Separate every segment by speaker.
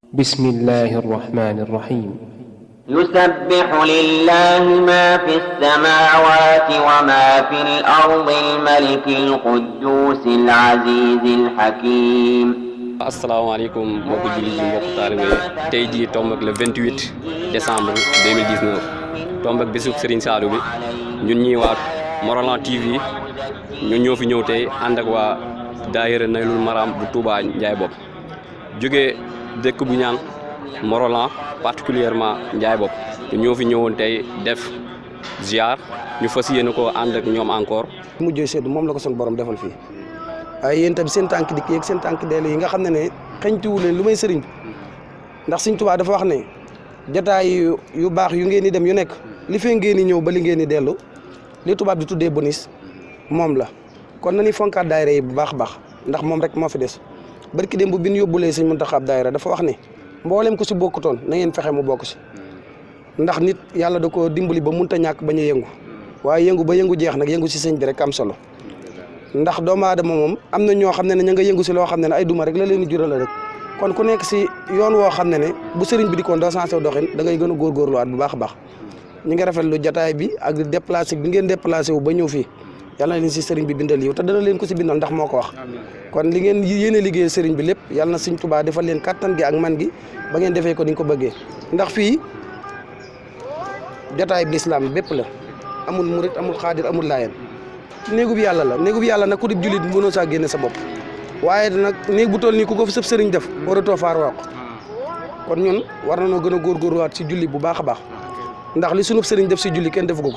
Speaker 1: بسم الله الرحمن الرحيم
Speaker 2: يسبح لله ما في السماوات وما في الأرض الملك القدوس العزيز الحكيم.
Speaker 3: asalaamaaleykum mbokku jullit yi mbokku taalibe tey jii tomb ak le 28 décembre 2019 tomb ak bésub Serigne Saliou bi ñun ñii waa Morolan TV ñun ñoo fi ñëw tey ànd ak waa daayira Naylul Maram bu Touba Ndiaye Bopp jógee dëkk bu ñaan Morolan particulièrement Ndiaye Bopp ñoo fi ñëwoon tey def ziar ñu fas yéene ko ànd ak ñoom encore.
Speaker 4: mujjee seddu moom la ko son borom defal fii waaye yéen tam seen tànk dikk yeeg seen tànk dellu yi nga xam ne xëñtuwu leen lu may sëriñ bi ndax Sëriñ Tuubaa dafa wax ne jataay yu baax yu ngeen di dem yu nekk li fee ngeen di ñëw ba li ngeen di dellu li tubaab di tuddee bonus moom la kon nañu fonkaat daayira yi bu baax a baax ndax moom rek moo fi des barki dem bu bin yóbbulee Sëriñ Muntaxa ab daayira dafa wax ne mboolem ko si bokkutoon na ngeen fexe mu bokk si ndax nit yàlla da ko dimbali ba munta ñàkk bañ a yëngu waaye yëngu ba yëngu jeex nag yëngu si sëñ bi rek am solo ndax doomu aadama moom am na ñoo xam ne ña nga yëngu si loo xam ne ay duma rek la leen di jural rek kon ku nekk si yoon woo xam ne bu sëriñ bi di koon doo sensé doxin da ngay gën a góorgóorluwaat bu baax a baax ñi nga rafetlu jataay bi ak déplacé bi ngeen déplacé wu ba ñëw fii yàlla na leen si sëriñ bi bindal yiw te dana leen ko si bindal ndax moo ko wax kon li ngeen yéene liggéey sëriñ bi lépp yàlla na Sëriñ Tuubaa defal leen kattan gi ak man gi ba ngeen defee ko ni nga ko bëggee ndax fii jataay bi lislaam bépp la amul murit amul xaadir amul laayeen néegu bi yàlla la néegu bi yàlla nag ku di jullit mënoo saa génne sa bopp waaye nag néeg bu toll nii ku ko fi sëb sëriñ def waratoo faar wax kon ñun war nañoo gën a góorgóorluwaat si julli bu baax a baax ndax li sunub sëriñ def si julli kenn defu ko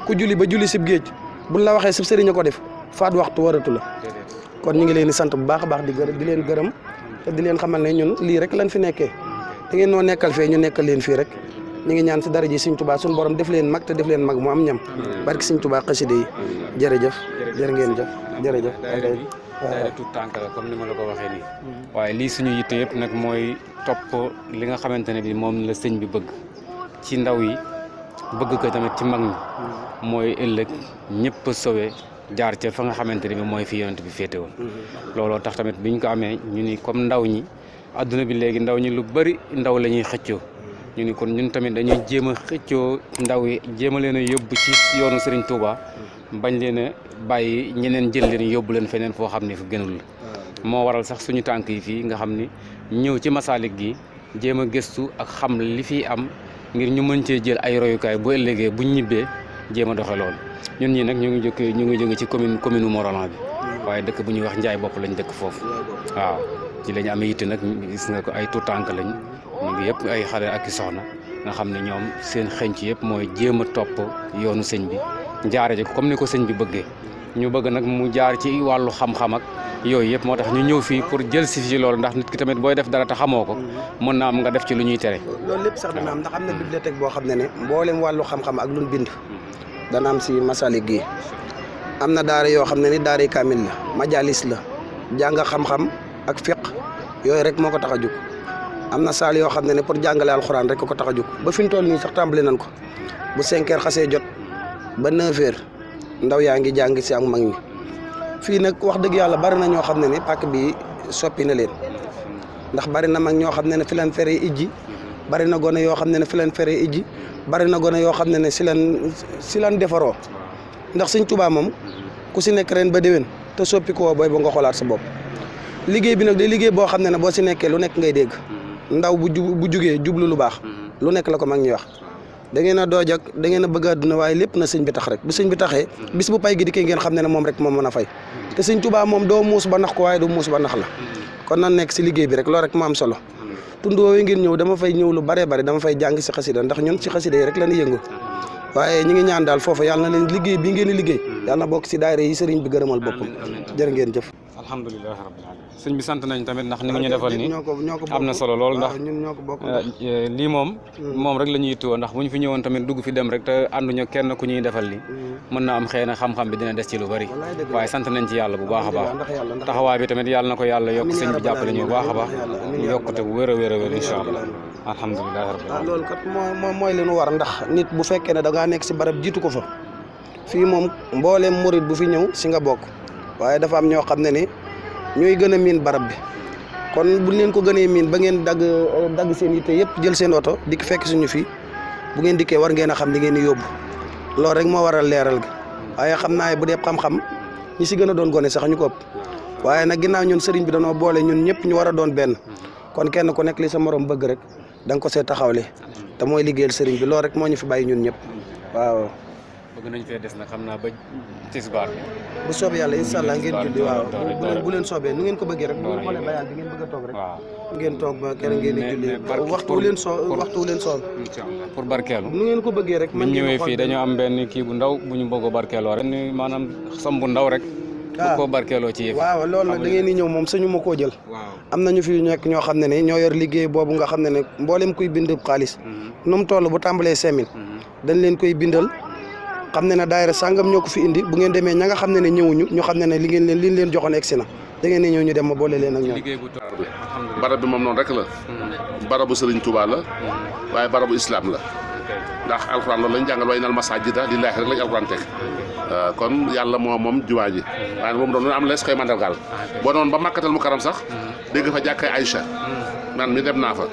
Speaker 4: ku julli ba julli sib géej buñ la waxee sib sëriñ a ko def faat waxtu waratu la kon ñu ngi leen di sant bu baax a baax di leen gërëm te di leen xamal ne ñun lii rek lañ fi nekkee da ngeen noo nekkal fee ñu nekkal leen fii rek ñu ngi ñaan si dara ji Sëriñ Tuubaa suñu borom def leen mag te def leen mag mu am ñam barki Sëriñ Tuubaa xasida yi jërëjëf jërë ngeen jëf jërëjëf
Speaker 5: daayira tout tànk la comme ni ma la ko waxee nii waaye lii suñu yitte yëpp nag mooy topp li nga xamante ne bi moom la sëñ bi bëgg ci ndaw yi bëgg ko tamit ci mag ñi mooy ëllëg ñëpp a sowe jaar ca fa nga xamante ne bi mooy fi yonent bi féete woon looloo tax tamit biñ ko amee ñu ni comme ndaw ñi adduna bi léegi ndaw ñi lu bari ndaw la ñuy xëccoo ñu ni kon ñun tamit dañuy jéem a xëccoo ndaw yi jéem a leen a yóbbu ci yoonu Serigne Touba bañ leen a bàyyi ñeneen jël leen yóbbu leen feneen foo xam ne fu gënul la moo waral sax suñu tànk yi fii nga xam ni ñëw ci Masalik gi jéem a gëstu ak xam li fi am ngir ñu mën cee jël ay royukaay bu ëllëgee buñ ñibbee jéem a doxe loolu ñun ñii nag ñu ngi jóge ci commune Morolan bi waaye dëkk bu ñuy wax Ndiaye Bopp lañ dëkk foofu waaw ci lañ amee yitte nag gis nga ko ay tout tànk lañ ñu ngi yëpp ay xale ak i soxna nga xam ne ñoom seen xënc yëpp mooy jéem a topp yoonu sëñ bi jaare ji ko comme ni ko sëñ bi bëggee ñu bëgg nag mu jaar ci wàllu xam-xam ak yooyu yëpp moo tax ñu ñëw fii pour jël si fi loolu ndax nit ki tamit booy def dara te xamoo ko mën naa am nga def ci lu ñuy tere
Speaker 4: loolu lépp sax dana am ndax am na bibliothèque boo xam ne mboolem wàllu xam-xam ak luñ bind dana am si Masalik gi am na daara yoo xam ne ni daara kaamil la majalis la jàng xam-xam ak fiq yooyu rek moo ko tax a jóg am na saal yoo xam ne pour jàngale alxuraan rek ko tax a jóg ba fi ñu toll nii sax tàmbali nañ ko bu 5 heures xasee jot ba 9 heures ndaw yaa ngi jàng si ak mag ñi fii nag wax dëgg yàlla bari na ñoo xam ne pàkk bi soppi na leen ndax bari na mag ñoo xam ne fi leen feree ijji bari na gone yoo xam ne fi leen feree ijji bari na gone yoo xam ne si leen defaroo ndax Sëñ Tuubaa moom ku si nekk ren ba déwén te soppi ko booy ba nga xoolaat sa bopp liggéey bi nag day liggéey boo xam ne boo si nekkee lu nekk ngay dégg ndaw bu jugee jublu lu baax lu nekk la ko mag ñi wax da ngeen a dooj ak da ngeen a bëgg àdduna waaye lépp na sëñ bi tax rek bu sëñ bi taxee bis bu pay gi di ngeen xam ne moom rek moom mën a fay te Sëñ Tuubaa moom doo muus ba nax ko waaye doo muus ba nax la kon nan nekk si liggéey bi rek loolu rek moo am solo tund woowee ngeen ñëw dama fay ñëw lu bare bare dama fay jàng si xasida ndax ñun si xasida yi rek la ñuy yëngu waaye ñi ngi ñaan daal foofu yàlla na leen liggéey bi ngeen di liggéey yàlla na bokk si daayira yi sëriñ bi gërëmal boppam jërë ngeen jëf
Speaker 5: alhamdulilah rabbil alamin sëñ bi sant nañ tamit ndax ni nga ñu defal nii am na solo lool ndax lii moom rek la ñuy yittewoo ndax bu ñu fi ñëwoon tamit dugg fi dem rek te ànduñu kenn ku ñuy defal lii mën na am xëy na xam-xam bi dina des ci lu bari waaye sant nañ ci yàlla bu baax a baax taxawaay bi tamit yàlla na ko yàlla yokk sëñ bi jàppale ñu bu baax a baax ñu yokkute bu wér a wér a wér incha allah alhamdulilah rabbil alamin
Speaker 4: loolu kat mooy li nu war ndax nit bu fekkee ne da ngaa nekk si barab jiitu ko fa fii moom mbooleem murit bu fi ñëw si nga bokk waaye dafa am ñoo xam ne ni ñooy gën a miin barab bi kon buñ leen ko gënee miin ba ngeen dagg seen yitte yëpp jël seen oto dikk fekk suñu fii bu ngeen dikkee war ngeen a xam li ngeen di yóbbu loolu rek moo waral leeral gi waaye xam naa bu dee xam-xam ñi si gën a doon gone sax ñu ko ëpp waaye nag ginnaaw ñun sëriñ bi danoo boole ñun ñëpp ñu war a doon benn kon kenn ku nekk li sa morom bëgg rek da nga ko see taxawle te mooy liggéeyal sëriñ bi loolu rek moo ñu fi bàyyi ñun ñëpp waaw.
Speaker 5: bëgg nañ fee des nag xam naa ba tisbaar bi.
Speaker 4: bu soobee yàlla incha allah ngeen julli waaw bu leen soobee nu ngeen ko bëggee rek bu ngeen xoolee bayaan bi ngeen bëgg a toog rek ngeen toog ba kenn ngeen di julli waxtu leen sool
Speaker 5: pour barkeelu
Speaker 4: nu ngeen ko bëggee rek
Speaker 5: bu ñu ñëwee fii dañoo am benn kii bu ndaw bu ñu bëgg a barkeeloo rek maanaam som bu ndaw rek bu ko barkeeloo ci yëf
Speaker 4: waaw loolu nag da ngeen di ñëw moom sañu ma koo jël am nañu fi nekk ñoo xam ne ne ñoo yor liggéey boobu nga xam ne ne mboolem kuy bind xaalis nu mu toll bu tàmbalee 5000 dañ leen koy bindal xam ne ne daayira sàngam ñoo ko fi indi bu ngeen demee ña nga xam ne ne ñëwuñu ñu xam ne ne li leen joxoon egsi na da ngeen ne ñëw ñu dem ma boole leen ak ñoom.
Speaker 6: barab bi moom noonu rek la barabu Sëriñ Tuubaa la waaye barabu islam la ndax alxuraan loolu lañ jàngal wa innal masaajida lillaahi rek lañ alxuraan teg kon yàlla moom jumaa ji waaye moom doon am lees koy mandargaal boo doon ba Makkatal Mukarram sax dégg fa jàkkay Aïcha man mi dem naa fa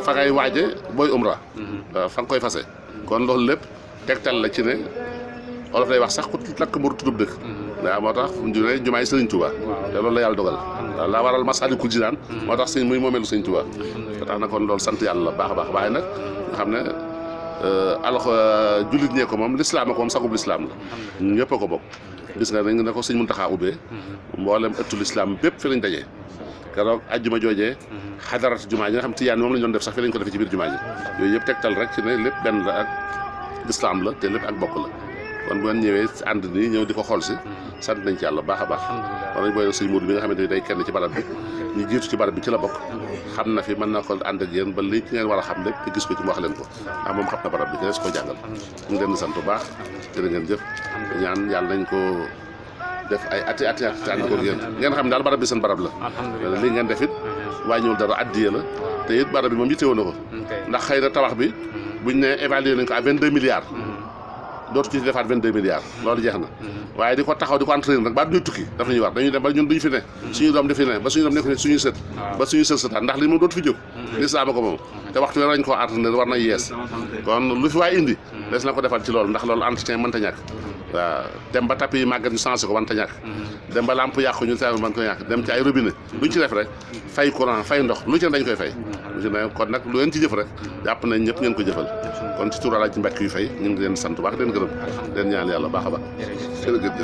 Speaker 6: fa ngay waaje booy umra fa nga koy fase kon loolu lépp tegtal la ci ne olof lay wax sax ku lakk mburu tuddub dëkk waaw moo tax ne jumaay Sëriñ Tuubaa te loolu la yàlla dogal waaw la waral Masaalikul Jinaan moo tax sëñ muy moomeelu Sëriñ Tuubaa ba tax na kon loolu sant yàlla la baax a baax waaye nag nga xam ne jullit ñee ko moom lislaam ko moom sagub lislaam la ñëpp a ko bokk gis nga ne ko sëñ Muntaxaa ubbee mboolem ëttu lislaam bépp fi lañ dajee keroog ajjuma joojee xadarat jumaa ji nga xam tiyaan moom lañ doon def sax fi lañ ko defee ci biir jumaa ji yooyu yëpp tegtal rek ci ne lépp benn la ak lislaam la te lépp ak bokk la kon bu ngeen ñëwee ànd nii ñëw di ko xool si sant nañ ci yàlla baax a baax war nañ booy sëñ Modou bi nga xamante ni day kenn ci barab bi ñu jiitu ci barab bi ci la bokk xam na fi mën na ko ànd ak yéen ba li ngeen war a xam lépp te gis ko ci mu wax leen ko ndax moom xam na barab bi ki ko jàngal ñu ngi leen di sant bu baax jërë ngeen jëf ñaan yàlla nañ ko def ay ati ànd ko yéen ngeen xam daal barab bi seen barab la lii ngeen def it wàññiwul dara addiye la te it barab bi moom yittewoo na ko ndax xëy na tabax bi buñ ne évalué nañ ko à 22 milliards dootu ci defaat 22 milliards loolu jeex na waaye di ko taxaw di ko entraîner nag ba duñuy tukki daf ñuy war dañuy dem ba ñun duñu fi ne suñu doom di fi ne ba suñu doom nekk fi suñuy sët ba suñuy sët sëtaat ndax li moom dootu fi jóg lislaam ko moom te waxtu wi lañ koo entraîner war na yees kon lu fi waay indi des na ko defal ci loolu ndax loolu entretien mënta ñàkk waaw dem ba tapis yi màggat ñu changé ko mënta ñàkk dem ba lampe yàqu ñu seetlu mën ko ñàkk dem ci ay robinet luñ ci def rek fay courant fay ndox lu ci ne dañ koy fay lu ci ne kon nag lu leen ci jëf rek jàpp nañ ñëpp ngeen ko jëfal kon ci tur Alaaji Mbàkke yu fay ñu ngi leen sant baax leen gërëm leen ñaan yàlla baax a baax jërëjëf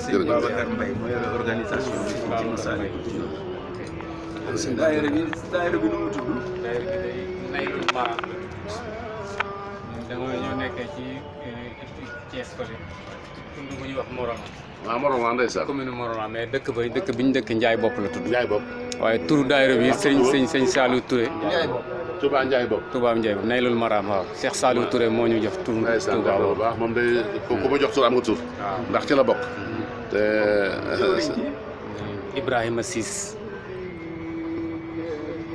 Speaker 7: daayira bi nu mu tudd
Speaker 5: Naylul Maram ñoo nekkee ci Thiès fële tund bu ñuy wax Morona
Speaker 6: waaw Morona ndeysaan
Speaker 5: commune Morona mais dëkk bi ñu dëkk Njaay Bopp la tudd
Speaker 6: Njaay Bopp
Speaker 5: waaye turu daayira bi sëñ Saliou Touré
Speaker 6: Touba Njaay Bopp
Speaker 5: Touba Njaay Bopp Naylul Maram waaw Cheikh Saliou Touré moo ñu jox tur Touba
Speaker 6: bu baax moom day ku ma jox tur am nga tur ndax ci la bokk te
Speaker 5: Ibrahima Ciss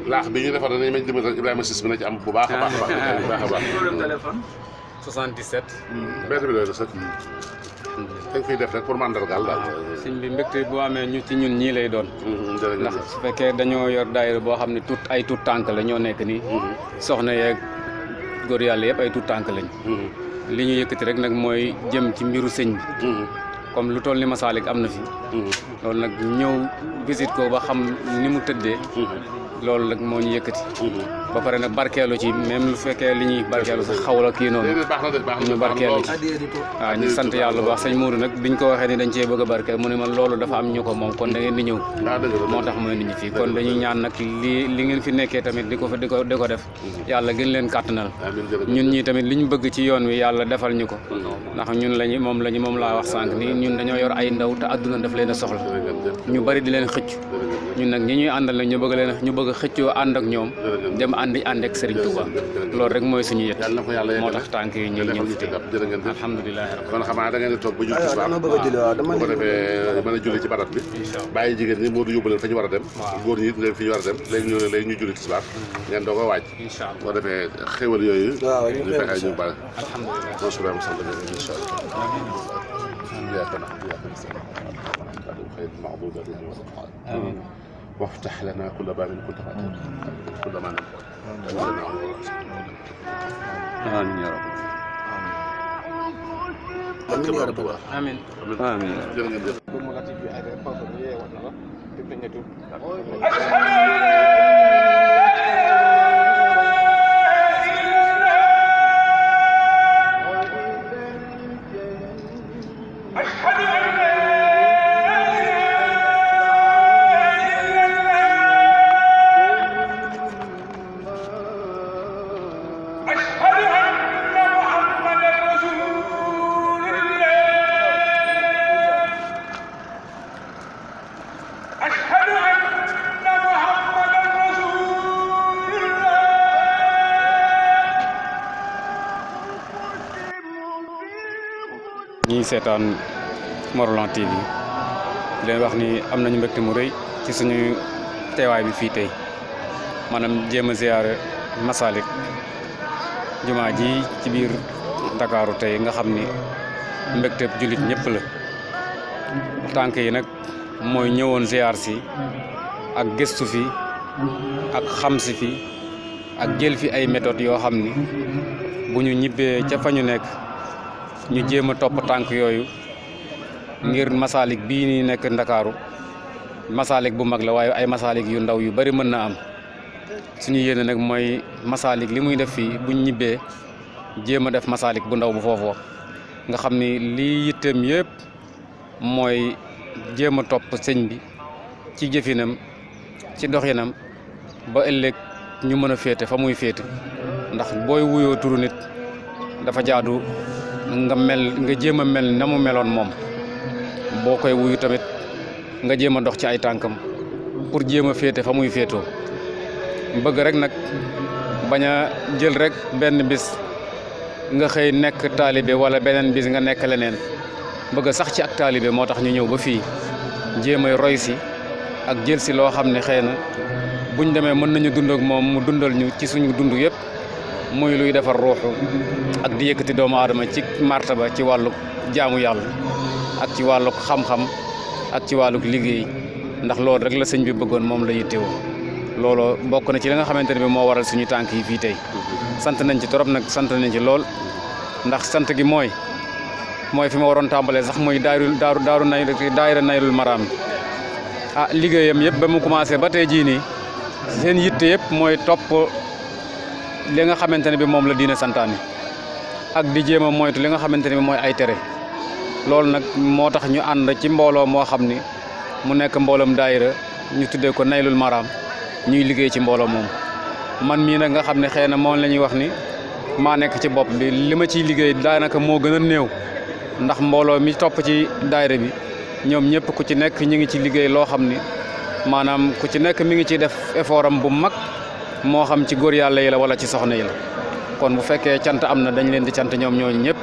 Speaker 6: laax bi ñu defar dañuy mañ dimbali rek Ibrahima Ciss bi na ci am bu baax a baax a baax
Speaker 7: téléphone
Speaker 5: 77
Speaker 6: benn bi doy na sax dañ koy def rek pour mandargaal daal
Speaker 5: sëñ bi mbégte boo amee ñu ci ñun ñii lay doon ndax su fekkee dañoo yor daayira boo xam ne ay tuut tànk la ñoo nekk nii soxna yeeg góor yàlla yëpp ay tuut tànk lañ li ñu yëkkati rek nag mooy jëm ci mbiru sëñ bi comme lu toll ni Masaalik am na fi loolu nag ñëw visite ko ba xam ni mu tëddee loolu nag moo ñu yëkkati ba pare nag barkeelu ci même lu fekkee li ñuy barkeelu sax xaw la kii noonu ñu barkeelu ci waaw ñu sant yàlla bu baax sëñ Mourou nag biñ ko waxee ni dañ cee bëgg a barkeel mu ne man loolu dafa am ñu ko moom kon da ngeen di ñëw moo tax mooy nit ñi fii kon dañuy ñaan nag li ngeen fi nekkee tamit di ko def yàlla gën leen kàttanal ñun ñii tamit li ñu bëgg ci yoon wi yàlla defal ñu ko ndax ñun moom laa wax sànq ni ñun dañoo yor ay ndaw te àdduna daf leen a soxla ñu bari di leen xëcc ñun nag ñi ñuy àndal nag ñu bëgg a xëccoo ànd ak ñoom dem ànd ak Serigne Touba loolu rek mooy suñu yët moo tax tànk yi ñu ñëw fi alhamdulilah
Speaker 6: kon xamaa da ngeen di toog ba julli tisbaar bu ko defee mën a julli ci barab bi bàyyi jigéen ñi moo du yóbbu leen fa ñu war a dem góor ñi leen fi ñu war a dem léegi ñu julli tisbaar ngeen doo ko waaj boo defee xéwal yooyu ñu fexe ñu bari alhamdulilah mosulaam sant insha Allah وافتح لنا كل باب كنت فاتحه كل ما نقول
Speaker 3: آمين يا رب.
Speaker 4: amiin yaa rabbal
Speaker 5: amiin
Speaker 3: آمين يا رب.
Speaker 5: ñi seetaan Morolan TV di leen wax ni am nañu mbégte mu rëy ci suñu teewaay bi fii tey maanaam jéem a ziyaare Masalik jumaa ji ci biir Ndakaaru tey nga xam ni mbégteeb jullit ñëpp la tànk yi nag mooy ñëwoon ziyaar si ak gëstu fi ak xam si fi ak jël fi ay méthodes yoo xam ni bu ñu ñibbee ca fa ñu nekk ñu jéem a topp tànk yooyu ngir Masalik bii ni nekk Ndakaaru Masalik bu mag la waaye ay Masalik yu ndaw yu bari mën na am suñu yéene nag mooy Masalik li muy def fii buñ ñibbee jéem a def Masalik bu ndaw bu foofoo nga xam ni lii yitteem yëpp mooy jéem a topp sëñ bi ci jëfinam ci doxinam ba ëllëg ñu mën a féete fa muy féete ndax booy wuyoo turu nit dafa jaadu nga jéem a mel na mu meloon moom boo koy wuyu tamit nga jéem a dox ci ay tànkam pour jéem a féete fa muy féetoo bëgg rek nag bañ a jël rek benn bis nga xëy nekk taalibe wala beneen bis nga nekk leneen bëgg sax ci ak taalibe moo tax ñu ñëw ba fii jéem a roy si ak jël si loo xam ne xëy na buñ demee mën nañu dund ak moom mu dundal ñu ci suñu dund yëpp muy luy defar ruuxu ak di yëkkati doomu aadama ci martaba ci wàllu jaamu yàlla ak ci wàllu xam-xam ak ci wàllu liggéey ndax loolu rek la sëñ bi bëggoon moom la yittewoo loolu bokk na ci li nga xamante ne bi moo waral suñu tànk yi fii tey sant nañ ci trop nag sant nañ ci lool ndax sant gi mooy fi ma waroon tàmbalee sax mooy daayira Naylul Maraam liggéeyam yëpp ba mu commencé ba tey jii nii seen yitte yëpp mooy topp li nga xamante ne bi moom la diine santaane ak di jéem a moytu li nga xamante ne bi mooy ay tere loolu nag moo tax ñu ànd ci mbooloo moo xam ni mu nekk mbooloom daayira ñu tuddee ko Naylul Maraam ñuy liggéey ci mbooloo moom man mii nag nga xam ne xëy na moom la ñuy wax ni maa nekk ci bopp bi li ma ciy liggéey daanaka moo gën a néew ndax mbooloo mi topp ci daayira bi ñoom ñëpp ku ci nekk ñu ngi ci liggéey loo xam ni maanaam ku ci nekk mi ngi ciy def effort am bu mag moo xam ci góor yàlla yi la wala ci soxna yi la kon bu fekkee cant am na dañ leen di cant ñoom ñooñu ñëpp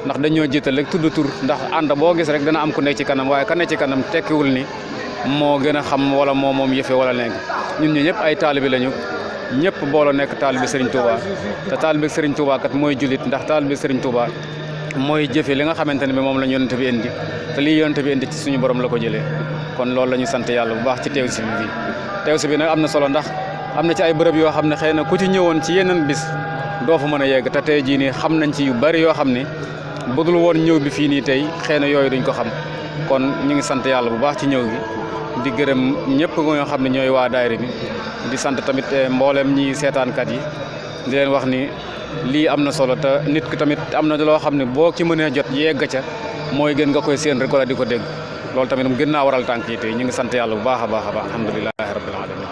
Speaker 5: ndax dañoo jiital rek tudd tur ndax ànd boo gis rek dana am ku nekk ci kanam waaye ka nekk ci kanam tekkiwul ni moo gën a xam wala moom yëfe wala nekk ñun ñu ñëpp ay taalibi lañu ñëpp booloo nekk taalibi Serigne Touba te taalibi Serigne Touba kat mooy julit ndax taalibi Serigne Touba mooy jëfe li nga xamante ne bi moom la ñu yonent bi indi te lii yonent bi indi ci suñu borom la ko jëlee kon loolu la ñu sant yàlla bu baax ci teew si bi teew si bi nag am na solo ndax am na ci ay bërëb yoo xam ne xëy na ku ci ñëwoon ci yeneen bis doo fa mën a yegg te tey jii nii xam nañ ci yu bari yoo xam ne budul woon ñëw bi fii nii tey xëy na yooyu duñ ko xam kon ñu ngi sant yàlla bu baax ci ñëw gi di gërëm ñëpp ñoo xam ne ñooy waa daayira bi di sant tamit mboolem ñi seetaankat yi di leen wax ni lii am na solo te nit ki tamit am na loo xam ne boo ci mënee jot yegg ca mooy gën nga koy séen rek wala di ko dégg loolu tamit gën naa waral tànk yi tey ñu ngi sant yàlla bu baax a baax alhamdulilahi rabbil alamin